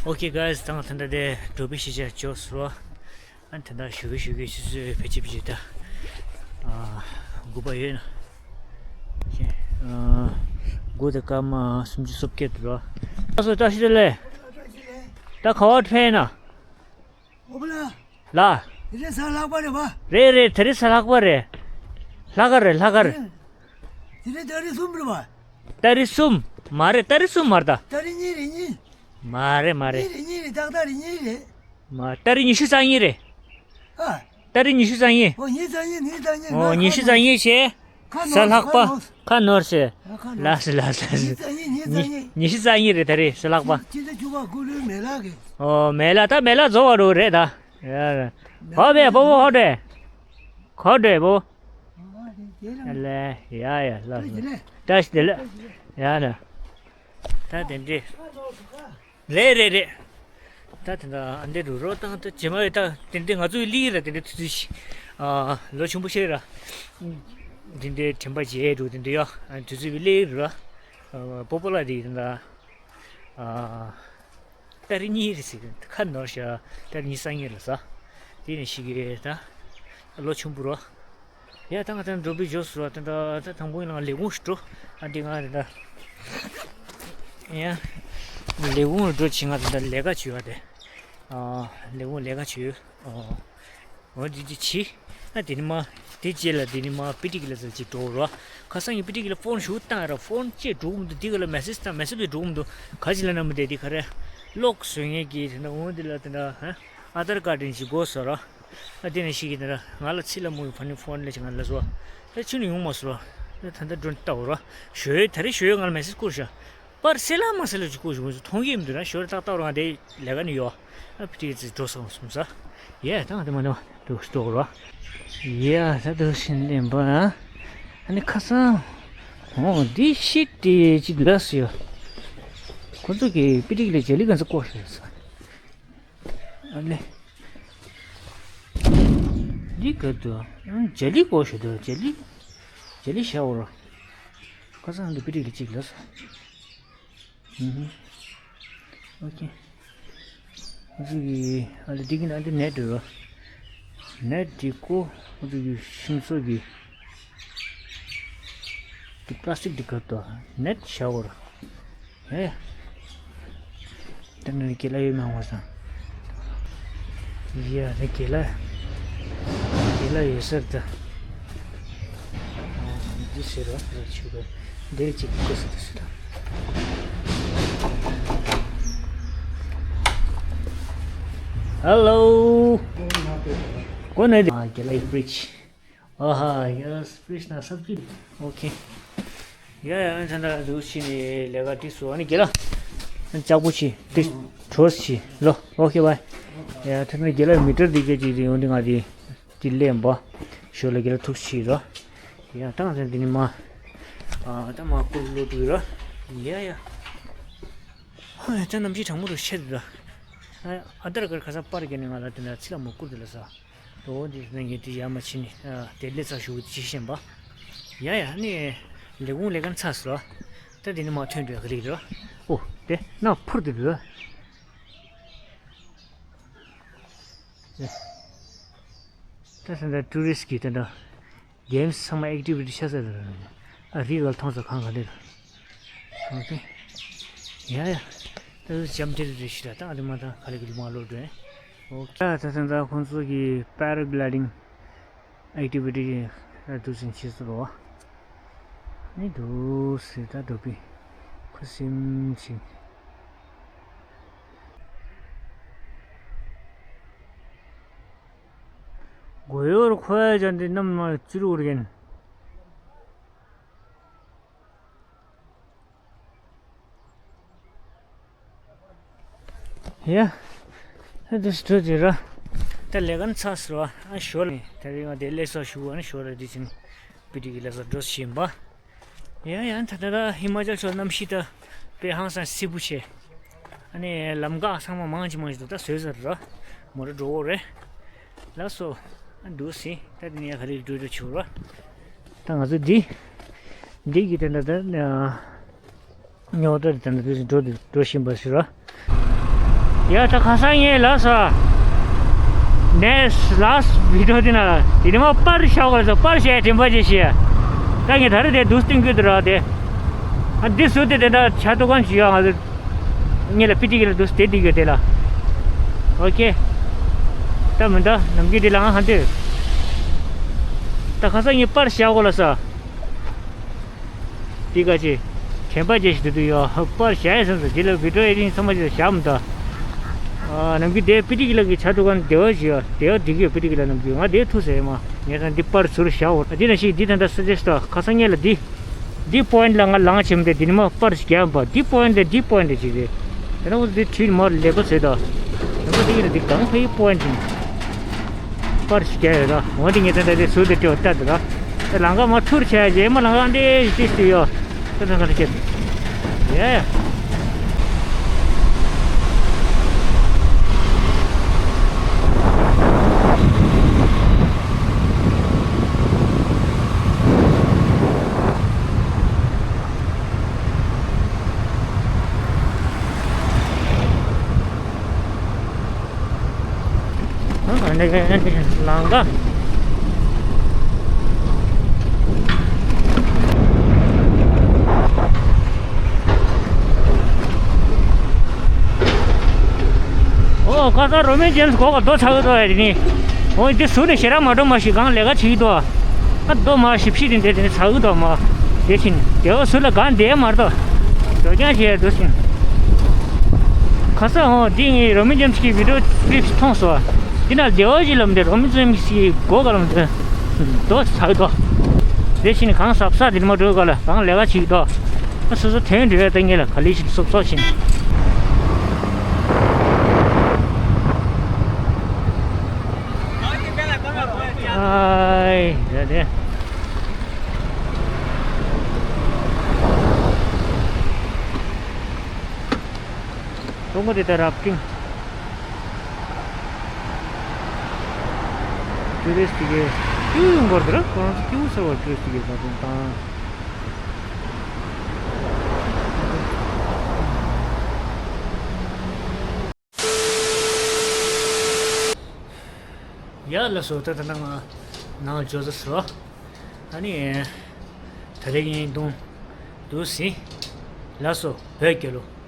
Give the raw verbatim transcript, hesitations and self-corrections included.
Okay guys, ད་ང་ད་ལྟ་དེ་འགྲོ་བའི་གཞིས་ཆགས་འབྱོར་སོང་། ཨ་ནི་ད་ལྟ་ཞུ་གི་ཞུ་གི་ཆུ་ཚོད་ཕལ་ཆེར་ཕལ་ཆེར་ད་ཨ་དགུ་པ་ཡོད་ན། ཨ་དགུ་དང་སྐར་མ་སུམ་ཅུ་སོ་བརྒྱད་འདུག་ར། ད་སོ་བཀྲ་ཤིས་བདེ་ལེགས། ད་ག་བར་ཕེབས་ན། ཨོ་པ་ལ། ལ། དེ་རིང་གཟའ་ལྷག་པ་རེད་པ། རེད་རེད། དེ་རིང་གཟའ་ལྷག་པ་རེད། ལྷག་དཀར་རེད། ལྷག་དཀར། དེ་རིང་ཏ་རིག་གསུམ་རེད་པ། ཏ་རིག་གསུམ། མ་རེད། ཏ་རིག་གསུམ་མ་རེད་ད། ཏ་རིག་གཉིས་རེད། གཉིས། མ་རེད་མ་རེད། གཉིས་རེད། གཉིས་རེད། ཏག་ཏག་རེད། གཉིས་རེད། མ་ཏ་རིག་ཉི་ཤུ་རྩ་གཉིས་རེད། ཨ། ཏ་རིག་ཉི་ཤུ་རྩ་གཉིས། ཨོ་ཉི་ཤུ་རྩ་གཉིས། ཉི་ཤུ་རྩ་གཉིས། ཨོ་ང་ཉི་ཤུ་རྩ་གཉིས་བྱས། ཁ་གཟའ་ལྷག་པ། ཁ་ནོར། ཁ་ནོར་བྱས། ཨ་ཁ་ནོར། ལགས་སོ་ལགས་སོ་ལགས་སོ། ཉི་ཤུ་རྩ་གཉིས། ཉི་ཤུ་རྩ་གཉིས། ཉི་ཤུ་རྩ་གཉིས་རེད་ད་རེས་གཟའ་ལྷག་པ། སྤྱི་ཟླ་བཅུ་པ་སྐུ་ལུས་མེ་ལག་གི། ཨོ་མེ་ལག་ད་མེ་ལག་རྫོགས་པ་འགྲོ་རེད་ད། ཡ། ཧོ་བས་སྤོ་བོ་ཧོ་འདྲེ། ཧོ་འདྲེ་བོ། ཨ་དེ་དེ་རང་། ལེ། ཡ་ཡ་ལ། བཀྲ་ཤིས་བདེ་ལེགས། བཀྲ་ཤིས་བདེ་ལེགས། ཡ་ན། ད་དེ་འདྲས། རེད་རེད་རེད། ད་དེ་འདྲ་ཨ་འདྲས་རུ་རོ་བཏང་ད་རྗེས་མ་ཡོད་ད་དེ་འདྲས་ང་ཚོའི་ལི་ར་དེ་འདྲས་དུས་ཚོད་ཤི། ཨ་ལོ་ཆུང་པོ་ཤེས་ར། དེ་འདྲས་དྲན་པ་བརྗེད་འགྲོ་དེ་འདྲས་ཡོད། ཨ་དུས་ཚོད་བི་ལི་རུ་ར། ཨ་སྤོ་བོ་ལ་དེ་འདྲ། ཨ། ཏ་རིག་གཉིས་རེད་ཟེར། ཁ་ནོར་ཤག་ཏ་རིག་ཉི་ཤུ་རྩ་གཉིས་ལ་ཟ། དེ་ནས་ཤི་གི་ད། ལོ་ཆུང་པོ་རོ། ཡ་ད་ང་ད་འགྲོ་བི་འབྱོར་སོང་ར། ད་ད་ད་དང་པོ་ཡིན་ལ་ལས་ཁུངས་ཤིག་འགྲོ། ཨ་འདི་ང་ད་ད། ཡ། ལས་ཁུངས་ལ་འགྲོ་ཕྱིན་ང་ད་ད་ལས་ཀ་བྱོས་བ་དེ། ཨ་ལས་ཁུངས་ལས་ཀ་བྱོས། ཨོ། འོ་འདི་འདི་བྱི། ཨ་དེ་ནི་མ། དེ་རྗེས་ལ་དེ་ནི་མ་པི་ཏི་གི་ལ་ཚ་ཅིག་འགྲོ་རོ། ཁ་སང་གི་པི་ཏི་གི་ལ་ཕོན་ཞུ་བཏང་ར། ཕོན་ཅེས་འགྲོ་གི་མི་འདུག་དེ་ག་ལ་མེ་སེ་ཇི་བཏང་མེ་སེ་ཇི་འགྲོ་གི་མི་འདུག་ག་ཅི་ལ་ན་མི་དེ་དེ་ག་རེ། གློག་བཟོ་མཁན་གྱི་དེ་འདྲ་འོ་འདི་ལ་དེ་འདྲ་ཧ། ཨ་དར་ཀར་དེ་ཞིག་དགོས་ཟེར་རོ། ཨ་དེ་ནས་ཞིག་གིས་དེ་འདྲ་ང་ལ་ཚིག་ལ་མོ་ཡི་ཕ་ནི་ཕོན་ལས་ཅིག་ང་ལ་བཟོ། ཨ་ཆུ་ནི་ཡོང་མ་སོང་རོ། ཨ་ད་ལྟ་སྒྲོན་ལྟ་འོ་རོ། ཞོ་ཡོད་ད་རེས་ཞོ་ཡོད་ང་ལ་མེ་སེ་ཇི་བསྐུར་ཤག་པར་སེ་ལ་མ་སེ་ལ་ཅིག་བསྐུར་ཞུ་མཐོང་གི་མི་འདུག་ན་ཞོར་ཏག་ཏག་རང་དེ་ལས་ཀ་ནི་ཡོད། ཨ་ཕི་ཏི་ཙི་འགྲོ་སོང་སོང་ས། ཡེ་ད་ང་དེ་མ་ནི་མ་དུ་སྟོག་རོ། ཡེ་ད་དུ་ཤིན་ལེན་པ། ཨ་ནི་ཁ་སང་། ཨོ་འདི་ཤིག་དེ་ཅིག་ལས་ཡོད། ཁོ་ཚོ་གི་པི་ཏི་གི་ལས་ཇ་ལི་ག་ཚོད་བསྐོར་ཤག་ས། ཨ་ལེ། འདི་ག་དུ། ཨ་ཇ་ལི་བསྐོར་ཤག་དུ་ཇ་ལི། ཇ་ལི་ཤ་འོ་རོ། ཁ་སང་འདི་པི་ཏི་གི་ལས་ཅིག་ལས་སོང་། ཨུ་ཧུ། ཨོ་ཁེ། ཨུ་ཚུགས་ཀྱི་ཨ་ལེ་འདི་གི་ནང་དེ་ནེ་ཊི་རེད་བ། ནེ་ཊི་འདི་ཀོ་ཨུ་ཚུགས་ཀྱི་ཤིང་བཟོ་གི་དེ་པ་ལ་སི་ཊིག་འདི་ག་དོ་ནེ་ཊི་ཤ་འོར། ཧེ། དེ་ནས་རྒན་ལགས་ཡོད་མ་ངོ་སང་། ཡ་རེད་རྒན་ལགས། རྒན་ལགས་ཡོད་སར་ད། འདི་ཟེར་བ་ར་ཆུ་བ་འདིར་གཅིག་གོ་ས་དུ་ཟེར། Hello. གོ་ནས་རྒན་ལགས་ཡི་ཕི་རིཇ། ཨ་ཧ་ཡ་ཕི་རིཇ་ན་སབ་ཀི། ཨོ་ཁེ། ཡ་ཡ་ཨ་ནི་ད་ལྟ་འདུག་ཕྱིན་ནས་ལས་ཀ་འགྲིག་སོང་། ཨ་ནི་རྒན་ལགས་ལྕགས་པོ་ཆེ་འདི་གྲོས་ཆེ་ལོ། ཨོ་ཁེ་བའི། ཡ་ད་ནི་རྒན་ལགས་མི་ཊར་འདི་སྐད་ཅིག་རེད་ཡོང་འདི་ང་དེ་དེ་ལས་འབའ་ཞོ་ལ་རྒན་ལགས་ཐུགས་ཆེ་རོ། ཡ་ད་ང་ཚོ་འདི་ནི་མ་ཨ་ད་མ་ཀུ་ལོ་དུ་རོ། ཡ་ཡ་ཧ་ཡ་ད་གནམ་གཤིས་གྲང་མོ་རུ་ཤེད་དུ། ཨ་ཨ་དར་དཀར་ཁ་སང་པར་རྒན་ནི་ང་ལ་དེ་འདྲ་ཚི་ལ་མོ་བསྐུར་དུ་ལ་ས། ལོ་འདི་ནང་གི་དེ་ཡར་མ་ཕྱིན་ནི་ཨ་དེ་ལས་ཚ་ཞུ་ཅི་ཤེས་པ། ཡ་ཡ་ནི་ལས་ཁུངས་ལས་ཀ་ཚ་སོ། ད་དེ་ནི་མ་ཐོན་འདྲ་ག་རེ་རེད། ཨོ་དེ་ན་ཕུར་དུ་རེད། ད་ད་ད་ཊུ་རི་སི་ཊི་གི་ད་ད། གེམ་སི་ཚང་མ་ཨེག་ཊི་བི་ཊི་ཆགས་ཚར་རེད། ཨ་རི་ག་ལ་མཐོང་ས་གང་ག་ལེར། ཨོ་ཁེ། ཡ་ཡ། ད་འཇམ་ཏིལ་རེ་ཞིག་ད་ད་ཨ་དེ་མ་ད་ག་ལེ་གི་ལུ་མ་ལོ་འགྲོ། ཨོ་ཁེ། ད་ད་ད་ཁོང་ཚོ་གི་པ་ར་གི་ལའི་ཌིང་ཨེག་ཊི་བི་ཊི་ཨ་འདུག་སེ་བྱེད་སྲོལ་བ། ནི་འདུག་སེ་ད་འགྲོ་པི་ཁུ་སིམ་ཅིང་། གོ་ཡོར་ཁོ་ཡ་ཅན་དེ་རྣམས་ནང་བཅུ་རུ་རྒན། ཡ། ཨ་དེ་སུ་དེ་ར། ད་ལས་ཀ་ཚ་སོ་ཨ་ཞོར་ནས་ད་རེས་ང་དེ་ལས་ས་ཞུ་བ་ནི་ཞོར་ར་དེ་ཅིང་པི་ཏི་གི་ལས་ས་འགྲོ་བཞིན་པ། ཡ་ཡ་ད་ད་ད་ཧི་མ་ཅལ་ཕྱོགས་གནམ་གཤིས་ད་དཔེ་ཧང་སང་བསིལ་པོ་བྱས། ཨ་ནི་ལམ་འགག་ཚང་མ་མང་ཆེ་མང་ཆེ་འདུག་ད་བཟོས་ཚར་ར། མོ་ར་འགྲོ་འོ་རེད། ལགས་སོ། ཨ་འདུག་སེ་ད་དེ་ནས་ག་རེ་འགྲོ་འགྲོ་བྱུང་ར། ད་ང་ཚོ་འདི། འདི་གི་ད་ད་ད་ཉོ་ད་ད་ད་འགྲོ་འགྲོ་བཞིན་པ་ཞིག་ར། ཡ་ད་ཁ་སང་ངས་ལབ་སོང་། ནས་ལཱསི་ཝི་ཌི་ཡོ་དེ་ན་དེ་ནི་མ་པར་བཞག་དགོས་ལབ་སོང་། པར་བཞག་དྲན་པ་བརྗེད་ཤག་ད་ངས་ད་རེས་དེ་འདུག་སྟོན་གྱི་འདུག་ར་དེ། ཨ་འདི་ཟུར་དེ་དེ་འདྲ་ཆ་ཏོག་གང་ཞིག་ཡོད། ང་ཚོ་གཉིས་ལ་པི་ཏི་གི་ལ་འདུག་སྟེ་འདི་ཡོད་དེ་ལ། ཨོ་ཁེ། ད་མི་འདུག་ནམ་རྒྱུན་དེ་ལ་ང་ཧ་འདོད། ད་ཁ་སང་ངས་པར་བཞག་དགོས་ལབ་སོང་། འདི་ག་ཅི། དྲན་པ་བརྗེད་ཤག་འདུག་ཡོད། པར་བཞག་ཡ་སོང་ཙང་འདི་ལ་ཝི་ཌི་ཡོ་ཨེ་ཌི་ཊིང་ཚང་མ་ཅིག་བཞག་མི་འདུག་ཨ་ནམ་རྒྱུན་དེ་པི་ཏི་གི་ལ་གི་ཆ་ཏོག་གང་བདེ་བ་ཞིག་ཡོད། བདེ་བ་འགྲིག་གི་ཡོད། པི་ཏི་གི་ལ་ནམ་རྒྱུན་ང་དེ་ཐུག་ཟེར་མ། ངས་ད་འདི་པར་ཟུར་བཞག་འོ། འདི་ན་ཞིག་འདི་ད་ལྟ་སུ་ཇེ་སི་ཊི་ཁ་སང་ངས་ལ་འདི། འདི་པོ་ཡིན་ཊི་ལ་ང་ལངས་ཕྱིན་དེ་འདི་ནི་མ་པར་ཞིག་རྒྱག་པ། འདི་པོ་ཡིན་ཊི་དེ་འདི་པོ་ཡིན་ཊི་ཅིག་རེད། དེ་ན་འོ་འདི་ཁྲིད་མར་ལེགས་པོ་བཟོས་ད། དེ་ནི་འདི་གང་ཕ་ཡི་པོ་ཡིན་ཊི་ཅིག་པར་ཞིག་རྒྱག་ཡོད་ད། འོ་འདི་ངས་ད་ལྟ་དེ་ཟུར་དེ་སྤྲད་ད་ད། ད་ལམ་ཁ་མ་ཐུར་བྱས་རྗེས་མ་ལམ་ཁ་འདི་ཏིས་ཏི་ཡོད། ད་ད་ད་ཁྱེད། ཡ་ཡ། ལམ་ཁ། ཨོ་ཁ་སང་རོ་མན་ཇེམ་སི་གོ་ག་རྡོ་ཚ་གི་འདུག་ཨེ་དེ་ནི། ཨོ་འདི་ཟུར་ནས་ཞེ་དྲག་མ་འགྲོ་མ་ཞིག་གང་ལས་ཀ་བྱེད་ཀྱི་འདུག་ཨ་རྡོ་མ་ཞིབ་ཞིབ་དེ་འདྲ་དེ་ནི་ཚ་གི་འདུག་མ། དེ་བཞིན་དེ་བ་ཟུར་ལ་གང་བསྡད་མ་གཏོགས། འགྲོ་རྐྱང་བྱས་འདུག་ཟིན། ཁ་སང་འོ་འདི་ངས་རོ་མན་ཇེམ་སི་གི་བི་ཌི་ཡོ་ཀི་ལིབ་ཞིག་མཐོང་སོང་། འདི་ན་བདེ་བ་ཞིག་ལབ་འདི་རོ་མན་ཇེམ་སི་གི་སྒོ་ག་ལ་མི་འདུག་རྡོ་ཚ་གི་འདུག་དེ་བཞིན་གང་ཟབ་ས་དེ་མ་འགྲོ་ག་ལ་གང་ལས་ཀ་བྱེད་ཀྱི་འདུག་ཨ་སོ་སོ་དོན་འགྲོ་བའི་ལྟ་ངེས་ལ་ག་ལེ་ཞིག་སོབ་སོབ་བཞིན། ཨའི་རེད་རེད། ཀྲུང་གོ་དེ་ལྟར་རབ་ཏིང་། ཀྲུ་རི་སི་ཊི་གི་ཀེའུ་འགོར་དེ་ར་ཁོ་རང་ཚོ་ཀེའུ་ཟེར་བ་ཀྲུ་རི་སི་ཊི་གི་ད་དུང་དང་། ཡ་ལགས་སོ། ད་ད་ནང་ནང་ཇོ་ཟེར་སོ། ཨ་ནི་ད་རེས་ཡིན་དུང་དུ་ཟིན། ལགས་སོ་བོད་རྒྱལ་ལོ།